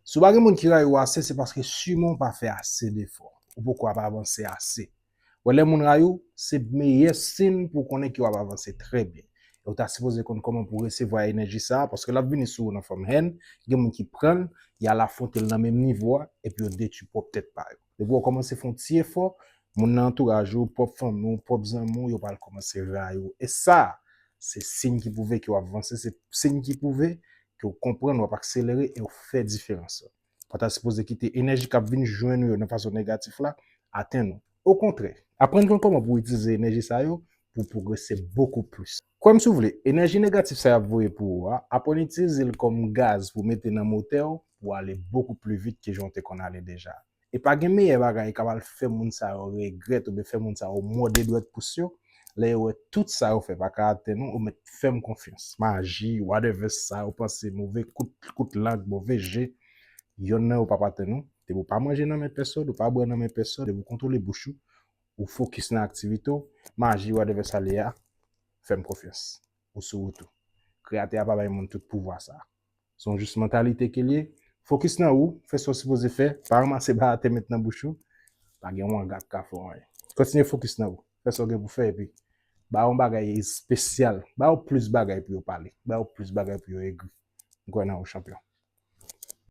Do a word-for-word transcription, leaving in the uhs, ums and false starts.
Si w pa gen moun ki rayi w ase, se paske siman w pa fè ase defò. Ou poko ap avanse ase. Wè, lè moun rayi w, se meyè siy pou w konnen ke w ap avanse trè byen. E w ta sipoze konn kòman pou w resevwa enèji sa a, paske l ap vini sou ou nan fòm haine, gen moun ki pran l, y al afwonte l nan menm nivo a, epi yo detwi pwòp tèt pa yo. Depi w kòmanse fè yon ti efò, moun nan antouraj ou, pwòp fanmi w, pwòp zanmi w, yo pral kòmanse rayi w. E sa, se siy ki pwouve ke w ap vanse, se siy ki pwouve ke w konprann, w ap akselere e w fè diferans lan. Pa ta sipoze kite enèji k ap vin jwenn ou yo nan fason negatif la atenn ou. Okontrè, aprann konn kòman pou w itilize enèji sa yo pou w pwogrese bokou plis. Kwè m si w vle, enèji negatif sa y ap voye pou ou a, aprann itilize l kòm gaz pou w mete nan motè w pou w ale bokou pli vit ke jan w te konn ale deja. E pa gen meyè bagay k ap al fè moun sa yo regrèt oubyen fè moun sa yo mòde dwèt pous yo, lè yo wè tout sa yo fè pa ka atenn ou, ou mèt fè m konfyans. Maji, whatever sa yo panse, move kout, kout lang, move je, yonn nan yo p ap atenn ou. Depi w pa manje nan men pèsòn, ou pa bwè nan men pèsòn, depi w kontwole bouch ou, ou fokis nan aktivite w, maji, whatever sa l ye a, fè m konfyans. Ou sou wout ou. Kreyatè a pa bay moun tout pouvwa sa. Se yon jis mantalite ke l ye. Fokis nan ou, fè sa w sipoze fè, pa ranmase bagay atè met nan bouch ou. Pa gen wanga k ka fè w anyen. Kontinye fokis nan ou. Fè sa w gen pou fè epi ba yo yon bagay espesyal. Ba yo plis bagay pou yo pale. Ba yo plis bagay pou yo egri. M kwè nan ou, chanpyon.